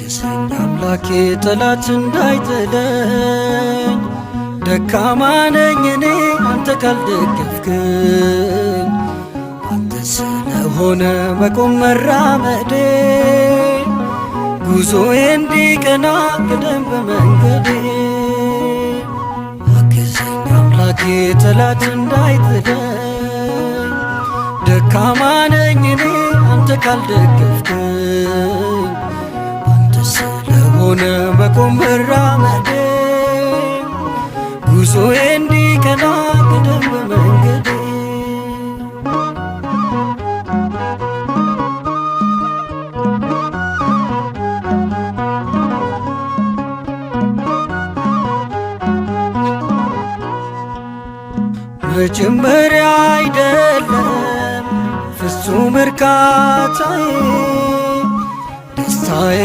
አግዘኝ አምላኬ ጠላት እንዳይጥለኝ፣ ደካማ ነኝ እኔ አንተ ካልደገፍክኝ። አንተ ስለሆነ መቆም መራመዴ፣ ጉዞዬ እንዲቀና ቅደም በመንገዴ። አግዘኝ አምላኬ ጠላት እንዳይጥለኝ፣ ደካማ ነኝ እኔ አንተ ካልደገፍክኝ። አንተ ስለሆነ መቆም መራመዴ፣ ጉዞዬ እንዲቀና ቅደም በመንገዴ። መጀመሪያ አይደለም ፍጹም እርካታዬ፣ ደስታዬ።